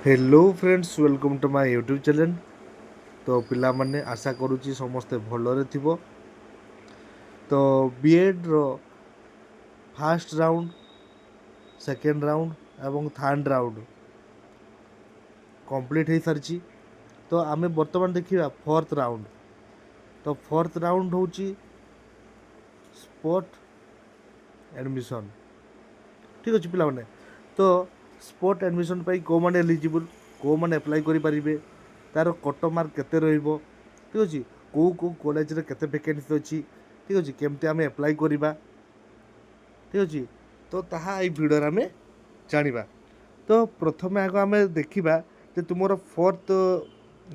Hello friends, welcome to my YouTube channel. ତ ପିଲାମାନେ, ଆଶା କରୁଛି ସମସ୍ତେ ଭଲରେ ଥିବ। ତ ବିଏଡ଼୍ର ଫାର୍ଷ୍ଟ ରାଉଣ୍ଡ, ସେକେଣ୍ଡ ରାଉଣ୍ଡ ଏବଂ ଥାର୍ଡ଼ ରାଉଣ୍ଡ କମ୍ପ୍ଲିଟ୍ ହେଇସାରିଛି। ତ ଆମେ ବର୍ତ୍ତମାନ ଦେଖିବା ଫୋର୍ଥ ରାଉଣ୍ଡ। ତ ଫୋର୍ଥ ରାଉଣ୍ଡ ହେଉଛି ସ୍ପଟ୍ ଆଡ଼ମିସନ୍। ଠିକ୍ ଅଛି ପିଲାମାନେ, ତ ସ୍ପଟ୍ ଆଡ଼ମିସନ୍ ପାଇଁ କେଉଁମାନେ ଏଲିଜିବୁଲ୍, କେଉଁମାନେ ଆପ୍ଲାଏ କରିପାରିବେ, ତା'ର କଟ୍ ମାର୍କ କେତେ ରହିବ, ଠିକ୍ ଅଛି, କେଉଁ କେଉଁ କଲେଜରେ କେତେ ଭେକେନ୍ସି ଅଛି, ଠିକ୍ ଅଛି, କେମିତି ଆମେ ଆପ୍ଲାଏ କରିବା, ଠିକ୍ ଅଛି, ତ ତାହା ଏଇ ଭିଡ଼ିଓରେ ଆମେ ଜାଣିବା। ତ ପ୍ରଥମେ ଆଗ ଆମେ ଦେଖିବା ଯେ ତୁମର ଫୋର୍ଥ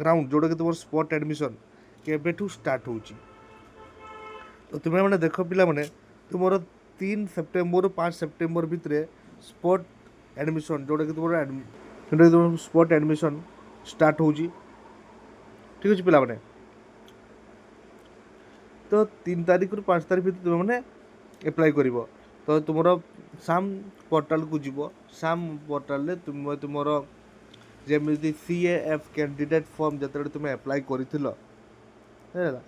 ରାଉଣ୍ଡ, ଯେଉଁଟାକି ତୁମର ସ୍ପଟ୍ ଆଡ଼ମିସନ୍, କେବେଠୁ ଷ୍ଟାର୍ଟ ହେଉଛି। ତ ତୁମେମାନେ ଦେଖ ପିଲାମାନେ, ତୁମର 3 ସେପ୍ଟେମ୍ବରରୁ 5 ସେପ୍ଟେମ୍ବର ଭିତରେ ସ୍ପଟ୍ ଆଡ଼ମିସନ୍, ଯେଉଁଟାକି ତୁମର ସ୍ପଟ୍ ଆଡ଼ମିସନ୍ ଷ୍ଟାର୍ଟ ହେଉଛି। ଠିକ୍ ଅଛି ପିଲାମାନେ, ତ 3 ତାରିଖରୁ 5 ତାରିଖ ଭିତରେ ତୁମେମାନେ ଆପ୍ଲାଏ କରିବ। ତ ତୁମର ସାମ୍ ପୋର୍ଟାଲକୁ ଯିବ। ସାମ୍ ପୋର୍ଟାଲରେ ତୁମେ ତୁମର ଯେମିତି ସିଏଏଫ୍ କ୍ୟାଣ୍ଡିଡେଟ୍ ଫର୍ମ ଯେତେବେଳେ ତୁମେ ଆପ୍ଲାଏ କରିଥିଲ, ହେଲା,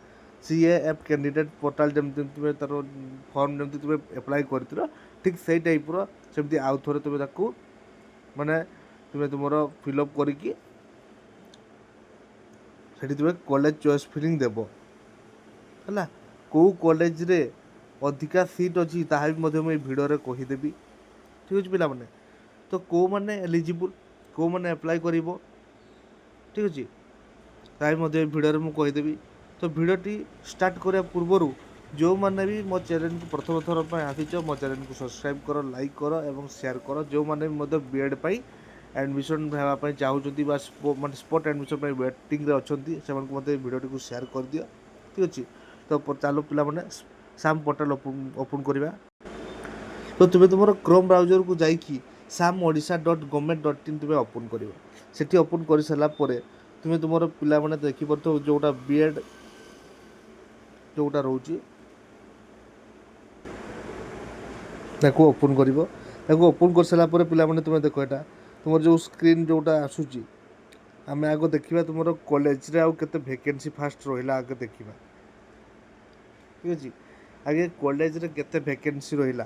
ସିଏଏଫ୍ କ୍ୟାଣ୍ଡିଡେଟ୍ ପୋର୍ଟାଲ ଯେମିତି ତୁମେ ତା'ର ଫର୍ମ ଯେମିତି ତୁମେ ଆପ୍ଲାଏ କରିଥିଲ, ଠିକ୍ ସେଇ ଟାଇପ୍ର ସେମିତି ଆଉ ଥରେ ତୁମେ ତାକୁ ମାନେ ତୁମେ ତୁମର ଫିଲ୍ଅପ୍ କରିକି ସେଠି ତୁମେ କଲେଜ ଚଏସ୍ ଫିଲିଂ ଦେବ। ହେଲା, କେଉଁ କଲେଜରେ ଅଧିକା ସିଟ୍ ଅଛି, ତାହା ବି ମଧ୍ୟ ମୁଁ ଏଇ ଭିଡ଼ିଓରେ କହିଦେବି। ଠିକ୍ ଅଛି ପିଲାମାନେ, ତ କେଉଁମାନେ ଏଲିଜିବୁଲ୍, କେଉଁମାନେ ଆପ୍ଲାଏ କରିବ, ଠିକ୍ ଅଛି, ତାହା ବି ମଧ୍ୟ ଏ ଭିଡ଼ିଓରେ ମୁଁ କହିଦେବି। ତ ଭିଡ଼ିଓଟି ଷ୍ଟାର୍ଟ କରିବା ପୂର୍ବରୁ ଯେଉଁମାନେ ବି ମୋ ଚ୍ୟାନେଲକୁ ପ୍ରଥମ ଥର ପାଇଁ ଆସିଛ, ମୋ ଚ୍ୟାନେଲକୁ ସବସ୍କ୍ରାଇବ୍ କର, ଲାଇକ୍ କର ଏବଂ ସେୟାର କର। ଯେଉଁମାନେ ବି ମଧ୍ୟ ବି ଏଡ଼୍ ପାଇଁ ଆଡ଼ମିସନ୍ ହେବା ପାଇଁ ଚାହୁଁଛନ୍ତି ବା ମାନେ ସ୍ପଟ୍ ଆଡ଼ମିସନ୍ ପାଇଁ ୱେଟିଂରେ ଅଛନ୍ତି, ସେମାନଙ୍କୁ ମଧ୍ୟ ଏ ଭିଡ଼ିଓଟିକୁ ସେୟାର କରିଦିଅ। ଠିକ୍ ଅଛି, ତ ଚାଲ ପିଲାମାନେ, ସାମ୍ ପୋର୍ଟାଲ ଓପନ୍ କରିବା। ତ ତୁମେ ତୁମର କ୍ରୋମ୍ ବ୍ରାଉଜରକୁ ଯାଇକି sam.odisha.government.in ତୁମେ ଓପନ୍ କରିବ। ସେଠି ଓପନ୍ କରିସାରିଲା ପରେ ତୁମେ ତୁମର ପିଲାମାନେ ଦେଖିପାରୁଥିବ, ଯେଉଁଟା ବି ଏଡ଼୍ ଯେଉଁଟା ରହୁଛି, ତାକୁ ଓପନ୍ କରିବ। ତାକୁ ଓପନ୍ କରିସାରିଲା ପରେ ପିଲାମାନେ, ତୁମେ ଦେଖ, ଏଇଟା ତୁମର ଯେଉଁ ସ୍କ୍ରିନ୍ ଯେଉଁଟା ଆସୁଛି, ଆମେ ଆଗ ଦେଖିବା ତୁମର କଲେଜରେ ଆଉ କେତେ ଭେକେନ୍ସି ଫାଷ୍ଟ ରହିଲା ଆଗ ଦେଖିବା। ଠିକ୍ ଅଛି, ଆଗେ କଲେଜରେ କେତେ ଭେକେନ୍ସି ରହିଲା।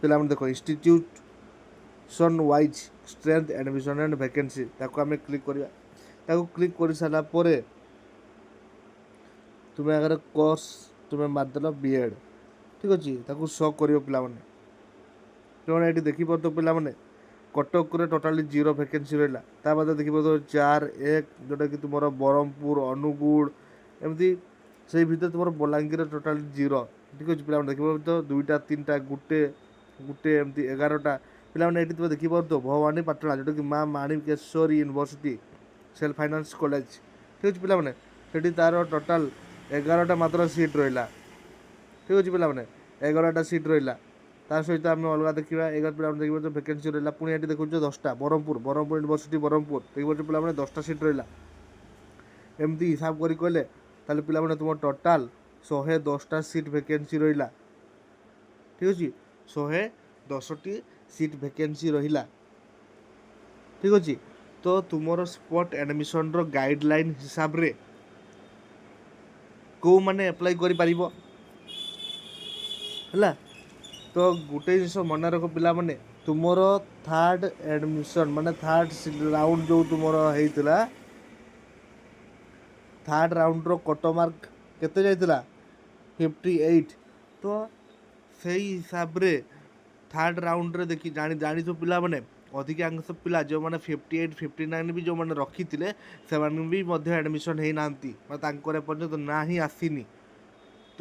ପିଲାମାନେ ଦେଖ, institution wise strength, admission and vacancy, ତାକୁ ଆମେ କ୍ଲିକ୍ କରିବା। ତାକୁ କ୍ଲିକ୍ କରିସାରିଲା ପରେ ତୁମେ ଆଗରେ କୋର୍ସ ତୁମେ ମାରିଦେଲ ବି ଏଡ଼୍। ଠିକ୍ ଅଛି, ତାକୁ ଶୋ କରିବ। ପିଲାମାନେ, ତୁମେ ଏଠି ଦେଖିପାରୁଥିବ ପିଲାମାନେ, କଟକରେ ଟୋଟାଲି ଜିରୋ ଭେକେନ୍ସି ରହିଲା। ତା ବାଦ ଦେଖିପାରୁଥିବ 4, 1, ଯେଉଁଟାକି ତୁମର ବ୍ରହ୍ମପୁର, ଅନୁଗୁଳ, ଏମିତି ସେଇ ଭିତରେ ତୁମର ବଲାଙ୍ଗୀର ଟୋଟାଲି ଜିରୋ। ଠିକ୍ ଅଛି ପିଲାମାନେ, ଦେଖିପାରୁଥିବ ଦୁଇଟା, ତିନିଟା, ଗୋଟେ, ଗୋଟେ, ଏମିତି 11ଟା। ପିଲାମାନେ, ଏଠି ତୁମେ ଦେଖିପାରୁଥିବ ଭବାନୀପାଟଣା, ଯେଉଁଟାକି ମା Manikeshwari university self finance college. ଠିକ୍ ଅଛି ପିଲାମାନେ, ସେଠି ତା'ର ଟୋଟାଲ 11ଟା ମାତ୍ର ସିଟ୍ ରହିଲା। ଠିକ୍ ଅଛି ପିଲାମାନେ, 11ଟା ସିଟ୍ ରହିଲା। ତା ସହିତ ଆମେ ଅଲଗା ଦେଖିବା। 11 ପିଲାମାନେ ଦେଖିପାରୁଛ ଭେକେନ୍ସି ରହିଲା। ପୁଣି ଏଠି ଦେଖୁଛ 10ଟା, ବ୍ରହ୍ମପୁର, ବ୍ରହ୍ମପୁର ୟୁନିଭର୍ସିଟି ବ୍ରହ୍ମପୁର, ଦେଖିପାରୁଛ ପିଲାମାନେ, 10ଟା ସିଟ୍ ରହିଲା। ଏମିତି ହିସାବ କରି କହିଲେ ତାହେଲେ ପିଲାମାନେ, ତୁମର ଟୋଟାଲ 110ଟା ସିଟ୍ ଭେକେନ୍ସି ରହିଲା। ଠିକ୍ ଅଛି, 110ଟି ସିଟ୍ ଭେକେନ୍ସି ରହିଲା। ଠିକ୍ ଅଛି, ତ ତୁମର ସ୍ପଟ୍ ଆଡ଼ମିସନ୍ର ଗାଇଡ଼ଲାଇନ୍ ହିସାବରେ କେଉଁମାନେ ଆପ୍ଲାଏ କରିପାରିବ, ହେଲା। ତ ଗୋଟେ ଜିନିଷ ମନେ ରଖ ପିଲାମାନେ, ତୁମର ଥାର୍ଡ଼ ଆଡ଼ମିସନ୍ ମାନେ ଥାର୍ଡ଼ ରାଉଣ୍ଡ ଯେଉଁ ତୁମର ହେଇଥିଲା, ଥାର୍ଡ଼ ରାଉଣ୍ଡର କଟ୍ ମାର୍କ କେତେ ଯାଇଥିଲା? 58। ତ ସେଇ ହିସାବରେ ଥାର୍ଡ଼ ରାଉଣ୍ଡରେ ଦେଖି ଜାଣିଥିବ ପିଲାମାନେ, ଅଧିକାଂଶ ପିଲା ଯେଉଁମାନେ 58, 59 ବି ଯେଉଁମାନେ ରଖିଥିଲେ, ସେମାନେ ବି ମଧ୍ୟ ଆଡ଼ମିସନ୍ ହେଇନାହାନ୍ତି ବା ତାଙ୍କର ଏପର୍ଯ୍ୟନ୍ତ ନାଁ ହିଁ ଆସିନି। ତ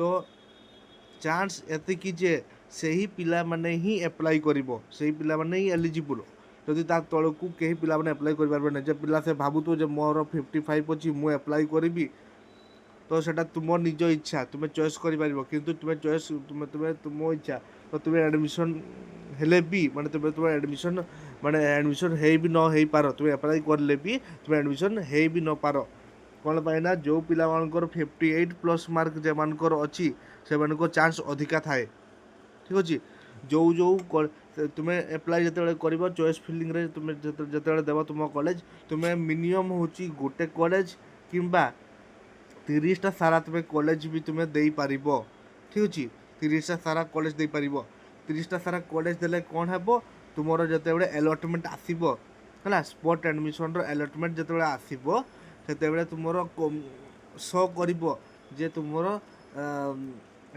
ଚାନ୍ସ ଏତିକି ଯେ ସେହି ପିଲାମାନେ ହିଁ ଆପ୍ଲାଏ କରିବ, ସେଇ ପିଲାମାନେ ହିଁ ଏଲିଜିବୁଲ୍। ଯଦି ତା ତଳକୁ କେହି ପିଲାମାନେ ଆପ୍ଲାଏ କରିପାରିବେ ନାହିଁ। ଯେ ପିଲା ସେ ଭାବୁଥିବ ଯେ ମୋର 55 ଅଛି, ମୁଁ ଆପ୍ଲାଏ କରିବି, ତ ସେଇଟା ତୁମ ନିଜ ଇଚ୍ଛା, ତୁମେ ଚଏସ୍ କରିପାରିବ। କିନ୍ତୁ ତୁମେ ଚଏସ୍ ତୁମେ ତୁମେ ତୁମ ଇଚ୍ଛା, ତ ତୁମେ ଆଡ଼ମିସନ୍ ହେଲେ ବି ମାନେ ତୁମେ ତୁମେ ଆଡ଼ମିସନ୍ ମାନେ ଆଡ଼ମିସନ୍ ହେଇ ବି ନ ହେଇପାର। ତୁମେ ଆପ୍ଲାଏ କଲେ ବି ତୁମେ ଆଡ଼ମିସନ୍ ହେଇ ବି ନପାର। କ'ଣ ପାଇଁ ନା ଯେଉଁ ପିଲାମାନଙ୍କର 58+ ମାର୍କ ଯେଉଁମାନଙ୍କର ଅଛି, ସେମାନଙ୍କ ଚାନ୍ସ ଅଧିକା ଥାଏ। ଠିକ୍ ଅଛି, ଯେଉଁ ଯେଉଁ ତୁମେ ଆପ୍ଲାଏ ଯେତେବେଳେ କରିବ, ଚଏସ୍ ଫିଲିଂରେ ତୁମେ ଯେତେବେଳେ ଦେବ ତୁମ କଲେଜ, ତୁମେ ମିନିମମ୍ ହେଉଛି ଗୋଟେ କଲେଜ କିମ୍ବା 30ଟା ସାରା ତୁମେ କଲେଜ ବି ତୁମେ ଦେଇପାରିବ। ଠିକ୍ ଅଛି? 30ଟା ସାରା କଲେଜ ଦେଇପାରିବ। 30ଟା ସାରା କଲେଜ ଦେଲେ କ'ଣ ହେବ? ତୁମର ଯେତେବେଳେ ଆଲଟମେଣ୍ଟ ଆସିବ, ହେଲା, ସ୍ପଟ୍ ଆଡ଼ମିସନ୍ର ଆଲଟମେଣ୍ଟ ଯେତେବେଳେ ଆସିବ, ସେତେବେଳେ ତୁମର ଶୋ କରିବ ଯେ ତୁମର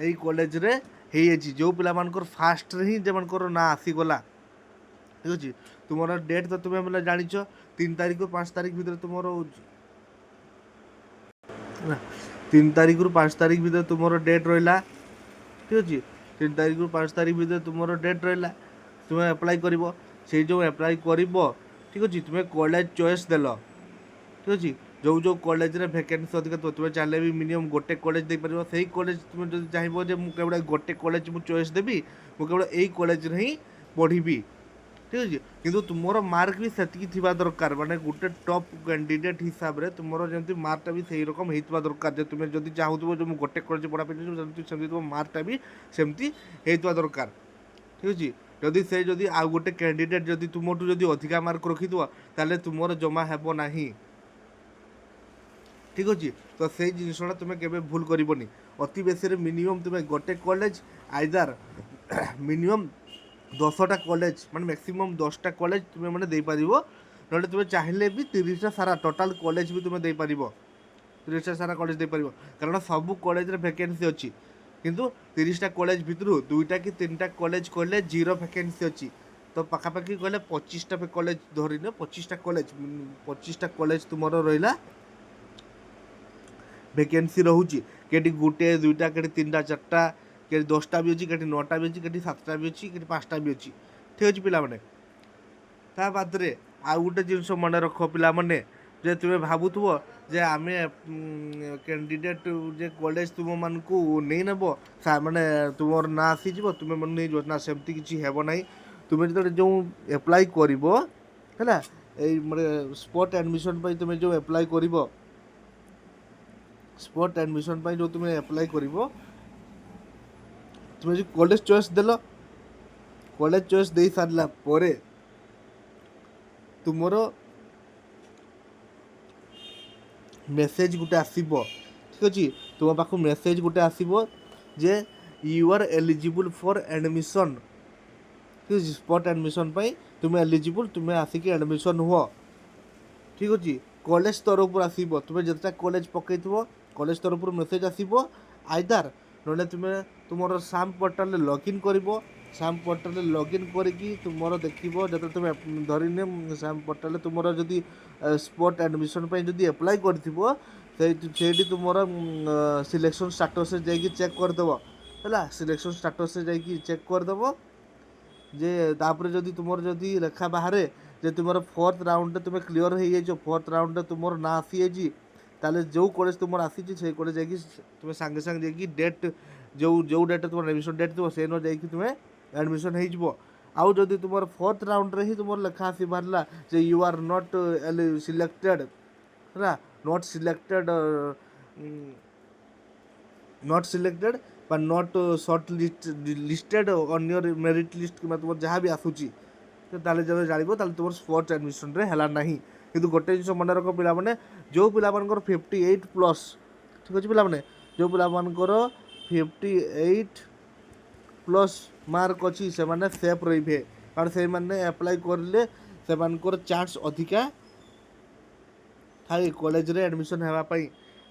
ଏଇ କଲେଜରେ ହେଇଯାଇଛି। ଯେଉଁ ପିଲାମାନଙ୍କର ଫାଷ୍ଟରେ ହିଁ ଯେଉଁମାନଙ୍କର ନାଁ ଆସିଗଲା, ଠିକ୍ ଅଛି, ତୁମର ଡେଟ୍ ତ ତୁମେ ମାନେ ଜାଣିଛ, 3 ତାରିଖରୁ 5 ତାରିଖ ଭିତରେ ତୁମର ହେଲା। 3 ତାରିଖରୁ 5 ତାରିଖ ଭିତରେ ତୁମର ଡେଟ୍ ରହିଲା। ଠିକ୍ ଅଛି? 3 ତାରିଖରୁ 5 ତାରିଖ ଭିତରେ ତୁମର ଡେଟ୍ ରହିଲା, ତୁମେ ଆପ୍ଲାଏ କରିବ। ସେଇ ଯେଉଁ ଆପ୍ଲାଏ କରିବ, ଠିକ୍ ଅଛି, ତୁମେ କଲେଜ ଚଏସ୍ ଦେଲ, ଠିକ୍ ଅଛି, ଯେଉଁ ଯେଉଁ କଲେଜରେ ଭ୍ୟାକେନ୍ସି ଅଧିକା ଥିବ, ତୁମେ ଚାହିଁଲେ ବି ମିନିମମ୍ ଗୋଟେ କଲେଜ ଦେଇପାରିବ। ସେଇ କଲେଜ ତୁମେ ଯଦି ଚାହିଁବ ଯେ ମୁଁ କେବଳ ଗୋଟେ କଲେଜ ମୁଁ ଚଏସ୍ ଦେବି, ମୁଁ କେବଳ ଏଇ କଲେଜରେ ହିଁ ପଢ଼ିବି, ଠିକ୍ ଅଛି, କିନ୍ତୁ ତୁମର ମାର୍କ ବି ସେତିକି ଥିବା ଦରକାର। ମାନେ ଗୋଟେ ଟପ୍ କ୍ୟାଣ୍ଡିଡେଟ୍ ହିସାବରେ ତୁମର ଯେମିତି ମାର୍କଟା ବି ସେଇ ରକମ ହେଇଥିବା ଦରକାର ଯେ ତୁମେ ଯଦି ଚାହୁଁଥିବ ଯେ ମୁଁ ଗୋଟେ କଲେଜ ପଢ଼ା ପାଇଁ, ସେମିତି ତୁମ ମାର୍କଟା ବି ସେମିତି ହେଇଥିବା ଦରକାର। ଠିକ୍ ଅଛି? ଯଦି ସେ ଯଦି ଆଉ ଗୋଟେ କ୍ୟାଣ୍ଡିଡେଟ୍ ଯଦି ତୁମଠୁ ଯଦି ଅଧିକା ମାର୍କ ରଖିଥିବ, ତାହେଲେ ତୁମର ଜମା ହେବ ନାହିଁ। ଠିକ୍ ଅଛି? ତ ସେଇ ଜିନିଷଟା ତୁମେ କେବେ ଭୁଲ କରିବନି। ଅତି ବେଶୀରେ ମିନିମମ୍ ତୁମେ ଗୋଟେ କଲେଜ, ଆଇଦର ମିନିମମ୍ 10ଟା କଲେଜ, ମାନେ ମ୍ୟାକ୍ସିମମ୍ 10ଟା କଲେଜ ତୁମେ ମାନେ ଦେଇପାରିବ। ନହେଲେ ତୁମେ ଚାହିଁଲେ ବି 30ଟା ସାରା ଟୋଟାଲ୍ କଲେଜ ବି ତୁମେ ଦେଇପାରିବ। 30ଟା ସାରା କଲେଜ ଦେଇପାରିବ, କାରଣ ସବୁ କଲେଜରେ ଭ୍ୟାକେନ୍ସି ଅଛି। କିନ୍ତୁ 30ଟା କଲେଜ ଭିତରୁ ଦୁଇଟା କି ତିନିଟା କଲେଜ କହିଲେ ଜିରୋ ଭ୍ୟାକେନ୍ସି ଅଛି। ତ ପାଖାପାଖି କହିଲେ 25ଟା କଲେଜ ଧରିନିଅ, 25ଟା କଲେଜ, 25ଟା କଲେଜ ତୁମର ରହିଲା, ଭେକେନ୍ସି ରହୁଛି। କେଠି ଗୋଟେ, ଦୁଇଟା, କେଠି ତିନିଟା, ଚାରିଟା, କେଠି 10ଟା ବି ଅଛି, କେଠି ନଅଟା ବି ଅଛି, କେଠି ସାତଟା ବି ଅଛି, କେଠି ପାଞ୍ଚଟା ବି ଅଛି। ଠିକ୍ ଅଛି ପିଲାମାନେ? ତା ବାଦରେ ଆଉ ଗୋଟେ ଜିନିଷ ମନେ ରଖ ପିଲାମାନେ, ଯେ ତୁମେ ଭାବୁଥିବ ଯେ ଆମେ କ୍ୟାଣ୍ଡିଡେଟ୍ ଯେ କଲେଜ ତୁମମାନଙ୍କୁ ନେଇନେବ, ମାନେ ତୁମର ନାଁ ଆସିଯିବ, ତୁମେ ମାନେ ନେଇଯିବ ନା, ସେମିତି କିଛି ହେବ ନାହିଁ। ତୁମେ ଯେତେବେଳେ ଯେଉଁ ଆପ୍ଲାଏ କରିବ, ହେଲା, ଏଇ ମାନେ ସ୍ପଟ୍ ଆଡ଼ମିସନ୍ ପାଇଁ ତୁମେ ଯେଉଁ ଆପ୍ଲାଏ କରିବ, ସ୍ପଟ୍ ଆଡ଼ମିସନ୍ ପାଇଁ ଯେଉଁ ତୁମେ ଆପ୍ଲାଏ କରିବ, ତୁମେ ଯେଉଁ କଲେଜ ଚଏସ୍ ଦେଲ, କଲେଜ ଚଏସ୍ ଦେଇ ସାରିଲା ପରେ ତୁମର ମେସେଜ୍ ଗୋଟେ ଆସିବ। ଠିକ୍ ଅଛି? ତୁମ ପାଖକୁ ମେସେଜ୍ ଗୋଟେ ଆସିବ ଯେ you are eligible for admission। ଠିକ୍ ଅଛି? ସ୍ପଟ୍ ଆଡ଼ମିସନ୍ ପାଇଁ ତୁମେ ଏଲିଜିବୁଲ୍, ତୁମେ ଆସିକି ଆଡ଼ମିସନ୍ ହୁଅ। ଠିକ୍ ଅଛି? କଲେଜ ତରଫରୁ ଆସିବ। ତୁମେ ଯେତେଟା କଲେଜ ପକାଇଥିବ, କଲେଜ ତରଫରୁ ମେସେଜ୍ ଆସିବ। ଆଇଦର ନହେଲେ ତୁମେ ତୁମର ସାମ୍ ପୋର୍ଟାଲରେ ଲଗ୍ଇନ୍ କରିବ। ସାମ୍ ପୋର୍ଟାଲରେ ଲଗ୍ଇନ୍ କରିକି ତୁମର ଦେଖିବ, ଯେତେବେଳେ ତୁମେ ଧରିନିଅ ସାମ୍ ପୋର୍ଟାଲରେ ତୁମର ଯଦି ସ୍ପଟ୍ ଆଡ଼ମିସନ୍ ପାଇଁ ଯଦି ଆପ୍ଲାଏ କରିଥିବ, ସେଇଠି ତୁମର ସିଲେକ୍ସନ୍ ଷ୍ଟାଟସ୍ରେ ଯାଇକି ଚେକ୍ କରିଦେବ। ହେଲା? ସିଲେକ୍ସନ୍ ଷ୍ଟାଟସ୍ରେ ଯାଇକି ଚେକ୍ କରିଦେବ ଯେ ତାପରେ ଯଦି ତୁମର ଯଦି ଲେଖା ବାହାରେ ଯେ ତୁମର ଫୋର୍ଥ ରାଉଣ୍ଡରେ ତୁମେ କ୍ଲିଅର୍ ହେଇଯାଇଛ, ଫୋର୍ଥ ରାଉଣ୍ଡରେ ତୁମର ନାଁ ଆସିଯାଇଛି, ତାହେଲେ ଯେଉଁ କଲେଜ ତୁମର ଆସିଛି, ସେଇ କଲେଜ ଯାଇକି ତୁମେ ସାଙ୍ଗେ ସାଙ୍ଗେ ଯାଇକି ଡେଟ୍ ଯେଉଁ ଯେଉଁ ଡେଟ୍ରେ ତୁମର ଆଡ଼ମିସନ୍ ଡେଟ୍ ଥିବ, ସେଦିନ ଯାଇକି ତୁମେ ଆଡ଼ମିସନ୍ ହେଇଯିବ। ଆଉ ଯଦି ତୁମର ଫୋର୍ଥ ରାଉଣ୍ଡରେ ହିଁ ତୁମର ଲେଖା ଆସି ବାହାରିଲା ଯେ you are not selected, ହେଲା, not selected, not selected ବା not short list listed on your merit list କିମ୍ବା ତୁମର ଯାହା ବି ଆସୁଛି, ତାହେଲେ ଯେବେ ଜାଣିବ, ତାହେଲେ ତୁମର ସ୍ପଟ୍ ଆଡ଼ମିସନ୍ରେ ହେଲା ନାହିଁ। କିନ୍ତୁ ଗୋଟେ ଜିନିଷ ମନେ ରଖ ପିଲାମାନେ, ଯେଉଁ ପିଲାମାନଙ୍କର 58+, ଠିକ୍ ଅଛି ପିଲାମାନେ, ଯେଉଁ ପିଲାମାନଙ୍କର 58+ ମାର୍କ ଅଛି, ସେମାନେ ସେଫ୍ ରହିବେ, କାରଣ ସେଇମାନେ ଆପ୍ଲାଏ କରିଲେ ସେମାନଙ୍କର ଚାନ୍ସ ଅଧିକା ଥାଏ କଲେଜରେ ଆଡ଼ମିସନ୍ ହେବା ପାଇଁ।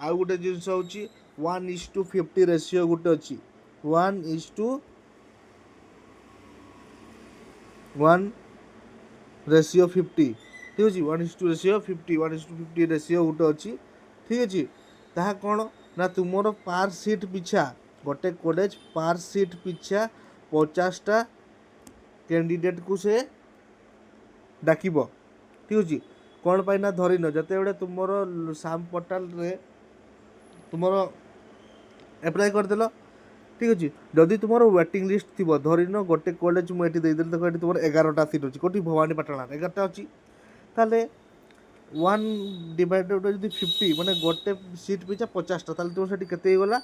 ଆଉ ଗୋଟେ ଜିନିଷ ହେଉଛି 1:50 ରେସିଓ ଗୋଟେ ଅଛି। 1:1 ratio 50। ଠିକ୍ ଅଛି? 1 is to ratio 50, 1:50 ratio ଗୋଟେ ଅଛି। ଠିକ୍ ଅଛି? ତାହା କ'ଣ ନା ତୁମର ପାର୍ ସିଟ୍ ପିଛା, ଗୋଟେ କଲେଜ ପାର୍ ସିଟ୍ ପିଛା 50ଟା କ୍ୟାଣ୍ଡିଡେଟ୍କୁ ସେ ଡାକିବ। ଠିକ୍ ଅଛି? କ'ଣ ପାଇଁ ନା ଧରିନିଅ, ଯେତେବେଳେ ତୁମର ସାମ୍ ପୋର୍ଟାଲରେ ତୁମର ଆପ୍ଲାଏ କରିଦେଲ, ଠିକ୍ ଅଛି, ଯଦି ତୁମର ୱେଟିଂ ଲିଷ୍ଟ ଥିବ, ଧରିନିଅ ଗୋଟେ କଲେଜ ମୁଁ ଏଠି ଦେଇଦେଲି। ଦେଖ, ଏଠି ତୁମର 11ଟା ସିଟ୍ ଅଛି। କେଉଁଠି? ଭବାନୀପାଟଣାରେ 11ଟା ଅଛି। ତାହେଲେ ୱାନ୍ ଡିଭାଇଡ଼େଡ଼ ଯଦି 50, ମାନେ ଗୋଟେ ସିଟ୍ ପିଛା 50ଟା, ତାହେଲେ ତୁମର ସେଠି କେତେ ହେଇଗଲା?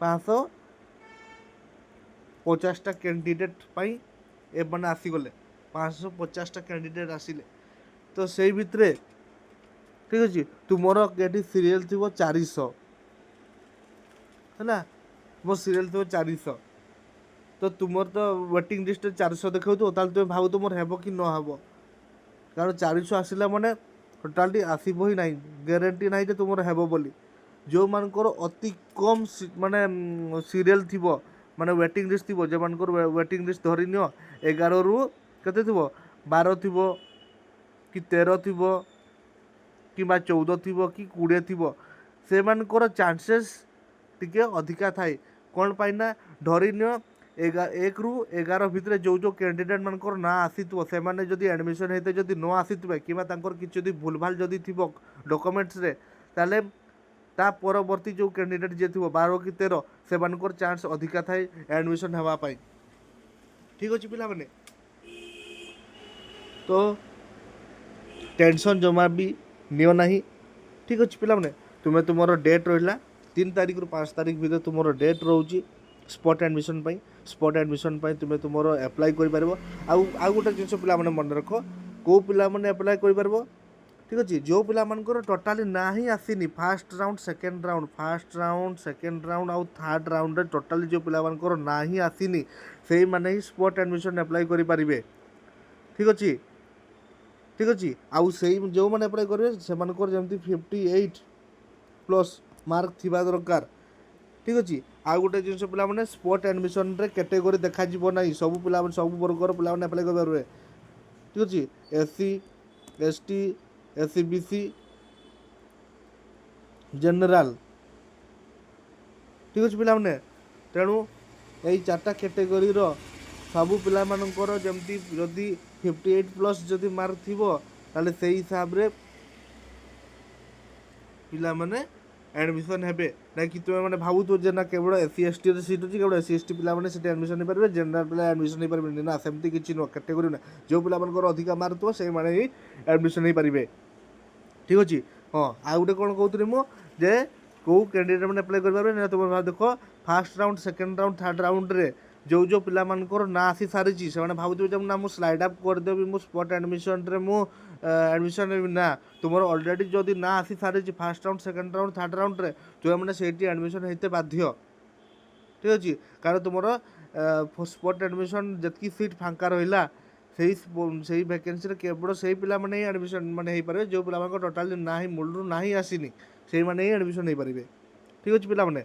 550ଟା କ୍ୟାଣ୍ଡିଡେଟ୍ ପାଇଁ ଏମାନେ ଆସିଗଲେ, 550ଟା କ୍ୟାଣ୍ଡିଡେଟ୍ ଆସିଲେ। ତ ସେଇ ଭିତରେ, ଠିକ୍ ଅଛି, ତୁମର ଏଠି ସିରିଏଲ୍ ଥିବ 400, ହେଲା? ମୋ ସିରିଏଲ୍ ଥିବ 400। ତ ତୁମର ତ ୱେଟିଂ ଲିଷ୍ଟରେ 400 ଦେଖାଉଥିବ। ତାହେଲେ ତୁମେ ଭାବୁଥିବ ମୋର ହେବ କି ନ ହେବ। କାରଣ 400 ଆସିଲା ମାନେ ଟୋଟାଲି ଆସିବ ହିଁ ନାହିଁ, ଗ୍ୟାରେଣ୍ଟି ନାହିଁ ଯେ ତୁମର ହେବ ବୋଲି। ଯେଉଁମାନଙ୍କର ଅତି କମ୍ ମାନେ ସିରିଏଲ୍ ଥିବ, ମାନେ ୱେଟିଂ ଲିଷ୍ଟ ଥିବ, ଯେଉଁମାନଙ୍କର ୱେଟିଂ ଲିଷ୍ଟ ଧରିନିଅ 11ରୁ କେତେ ଥିବ, 12 ଥିବ କି 13 ଥିବ କିମ୍ବା 14 ଥିବ କି 20 ଥିବ, ସେମାନଙ୍କର ଚାନ୍ସେସ୍ ଟିକେ ଅଧିକା ଥାଏ। କ'ଣ ପାଇଁ ନା ଧରିନିଅ 1ରୁ 11 ଭିତରେ ଯେଉଁ ଯେଉଁ କ୍ୟାଣ୍ଡିଡେଟ୍ ମାନଙ୍କର ନାଁ ଆସିଥିବ, ସେମାନେ ଯଦି ଆଡ଼ମିସନ୍ ହେଇତେ ଯଦି ନ ଆସିଥିବେ କିମ୍ବା ତାଙ୍କର କିଛି ଯଦି ଭୁଲଭାଲ ଯଦି ଥିବ ଡକୁମେଣ୍ଟସରେ, ତାହେଲେ ତା ପରବର୍ତ୍ତୀ ଯେଉଁ କ୍ୟାଣ୍ଡିଡେଟ୍ ଯିଏ ଥିବ, 12 କି 13, ସେମାନଙ୍କର ଚାନ୍ସ ଅଧିକା ଥାଏ ଆଡ଼ମିସନ୍ ହେବା ପାଇଁ। ଠିକ୍ ଅଛି ପିଲାମାନେ, ତ ଟେନସନ୍ ଜମା ବି ନିଅ ନାହିଁ। ଠିକ୍ ଅଛି ପିଲାମାନେ, ତୁମେ ତୁମର ଡେଟ୍ ରହିଲା 3 ତାରିଖରୁ 5 ତାରିଖ ଭିତରେ ତୁମର ଡେଟ୍ ରହୁଛି ସ୍ପଟ୍ ଆଡ଼ମିସନ୍ ପାଇଁ। ସ୍ପଟ୍ ଆଡ଼ମିସନ୍ ପାଇଁ ତୁମେ ତୁମର ଆପ୍ଲାଏ କରିପାରିବ। ଆଉ ଗୋଟେ ଜିନିଷ ପିଲାମାନେ ମନେ ରଖ, କେଉଁ ପିଲାମାନେ ଆପ୍ଲାଏ କରିପାରିବ? ଠିକ୍ ଅଛି, ଯେଉଁ ପିଲାମାନଙ୍କର ଟୋଟାଲି ନାଁ ହିଁ ଆସିନି first round, second round, first round, second round ଆଉ ଥାର୍ଡ଼ ରାଉଣ୍ଡରେ ଟୋଟାଲି ଯେଉଁ ପିଲାମାନଙ୍କର ନାଁ ହିଁ ଆସିନି, ସେଇମାନେ ହିଁ ସ୍ପଟ୍ ଆଡ଼ମିସନ୍ ଆପ୍ଲାଏ କରିପାରିବେ। ଠିକ୍ ଅଛି? ଠିକ୍ ଅଛି। ଆଉ ସେଇ ଯେଉଁମାନେ ଆପ୍ଲାଏ କରିବେ, ସେମାନଙ୍କର ଯେମିତି 58+ ମାର୍କ ଥିବା ଦରକାର। ଠିକ୍ ଅଛି। ଆଉ ଗୋଟେ ଜିନିଷ ପିଲାମାନେ, ସ୍ପଟ୍ ଆଡ଼ମିସନ୍ରେ କ୍ୟାଟେଗୋରୀ ଦେଖାଯିବ ନାହିଁ। ସବୁ ପିଲାମାନେ, ସବୁ ବର୍ଗର ପିଲାମାନେ ଆପ୍ଲାଏ କରିପାରିବେ। ଠିକ୍ ଅଛି? SC, ST, SEBC, general. ଠିକ୍ ଅଛି ପିଲାମାନେ, ତେଣୁ ଏଇ ଚାରିଟା କ୍ୟାଟେଗୋରୀର ସବୁ ପିଲାମାନଙ୍କର ଯେମିତି ଯଦି 58+ ଯଦି ମାର୍କ ଥିବ, ତାହେଲେ ସେଇ ହିସାବରେ ପିଲାମାନେ ଆଡ଼ମିସନ୍ ହେବେ। ନା କି ତୁମେ ମାନେ ଭାବୁଥିବ ଯେ ନା, କେବଳ ଏସ୍ ସି ଏସ୍ ଟିରେ ସିଟ୍ ଅଛି, କେବଳ ଏସ୍ ସି ଏସ୍ ଟି ପିଲାମାନେ ସେଠି ଆଡ଼ମିସନ୍ ହେଇପାରିବେ, ଜେନେରାଲ୍ ପିଲା ଆଡ଼ମିସନ୍ ହେଇପାରିବେନି। ନା, ସେମିତି କିଛି ନୁହଁ। କ୍ୟାଟେଗୋରୀ ନା, ଯେଉଁ ପିଲାମାନଙ୍କର ଅଧିକା ମାର୍କ ଥିବ, ସେଇମାନେ ହିଁ ଆଡ଼ମିସନ୍ ହେଇପାରିବେ। ଠିକ୍ ଅଛି? ହଁ, ଆଉ ଗୋଟେ କ'ଣ କହୁଥିଲି ମୁଁ ଯେ କେଉଁ କ୍ୟାଣ୍ଡିଡେଟ୍ ମାନେ ଆପ୍ଲାଏ କରିପାରିବେ ନା, ତୁମେ ଦେଖ, first round, second round, third ରାଉଣ୍ଡରେ ଯେଉଁ ଯେଉଁ ପିଲାମାନଙ୍କର ନାଁ ଆସି ସାରିଛି, ସେମାନେ ଭାବୁଥିବେ ଯେ ନା, ମୁଁ ସ୍ଲାଇଡ୍ ଅପ୍ କରିଦେବି, ମୁଁ ସ୍ପଟ୍ ଆଡ଼ମିସନ୍ରେ ମୁଁ ଆଡ଼ମିସନ୍ ନେବି। ନା, ତୁମର ଅଲରେଡ଼ି ଯଦି ନାଁ ଆସି ସାରିଛି first round, second round, third ରାଉଣ୍ଡରେ, ତୁମେମାନେ ସେଇଠି ଆଡ଼ମିସନ୍ ହେଇତେ ବାଧ୍ୟ। ଠିକ୍ ଅଛି? କାରଣ ତୁମର ସ୍ପଟ୍ ଆଡ଼ମିସନ୍ ଯେତିକି ସିଟ୍ ଫାଙ୍କା ରହିଲା, ସେଇ ଭ୍ୟାକେନ୍ସିରେ କେବଳ ସେଇ ପିଲାମାନେ ହିଁ ଆଡ଼ମିସନ୍ ମାନେ ହେଇପାରିବେ, ଯେଉଁ ପିଲାମାନଙ୍କ ଟୋଟାଲି ନାହିଁ, ମୂଳରୁ ନାହିଁ ଆସିନି, ସେଇମାନେ ହିଁ ଆଡ଼ମିସନ୍ ହେଇପାରିବେ। ଠିକ୍ ଅଛି ପିଲାମାନେ,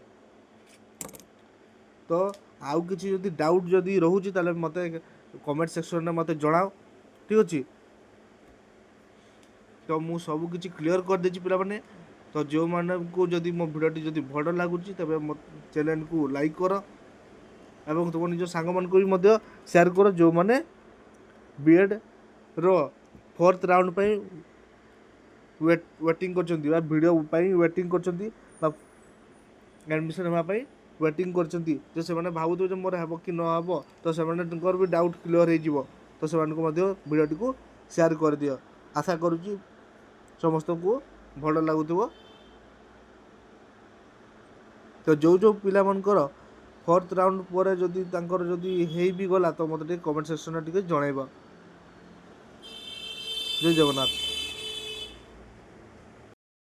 ତ ଆଉ କିଛି ଯଦି ଡାଉଟ୍ ଯଦି ରହୁଛି, ତାହେଲେ ମୋତେ କମେଣ୍ଟ ସେକ୍ସନରେ ମୋତେ ଜଣାଅ। ଠିକ୍ ଅଛି? ତ ମୁଁ ସବୁ କିଛି କ୍ଲିଅର୍ କରିଦେଇଛି ପିଲାମାନେ। ତ ଯେଉଁମାନଙ୍କୁ ଯଦି ମୋ ଭିଡ଼ିଓଟି ଯଦି ଭଲ ଲାଗୁଛି, ତେବେ ମୋ ଚ୍ୟାନେଲକୁ ଲାଇକ୍ କର ଏବଂ ତୁମ ନିଜ ସାଙ୍ଗମାନଙ୍କୁ ବି ମଧ୍ୟ ସେୟାର କର, ଯେଉଁମାନେ ବିଏଡ଼୍ର ଫୋର୍ଥ ରାଉଣ୍ଡ ପାଇଁ ୱେଟିଂ କରିଛନ୍ତି ବା ଭିଡ଼ିଓ ପାଇଁ ୱେଟିଂ କରିଛନ୍ତି ବା ଆଡ଼ମିସନ୍ ହେବା ପାଇଁ ୱେଟିଂ କରିଛନ୍ତି, ଯେ ସେମାନେ ଭାବୁଥିବେ ଯେ ମୋର ହେବ କି ନ ହେବ। ତ ସେମାନଙ୍କର ବି ଡାଉଟ୍ କ୍ଲିଅର୍ ହେଇଯିବ। ତ ସେମାନଙ୍କୁ ମଧ୍ୟ ଭିଡ଼ିଓଟିକୁ ସେୟାର କରିଦିଅ। ଆଶା କରୁଛି ସମସ୍ତଙ୍କୁ ଭଲ ଲାଗୁଥିବ। ତ ଯେଉଁ ଯେଉଁ ପିଲାମାନଙ୍କର ଫୋର୍ଥ ରାଉଣ୍ଡ ପରେ ଯଦି ତାଙ୍କର ଯଦି ହେଇ ବି ଗଲା, ତ ମୋତେ ଟିକେ କମେଣ୍ଟ ସେକ୍ସନରେ ଟିକେ ଜଣାଇବ। ଜୟ ଜଗନ୍ନାଥ।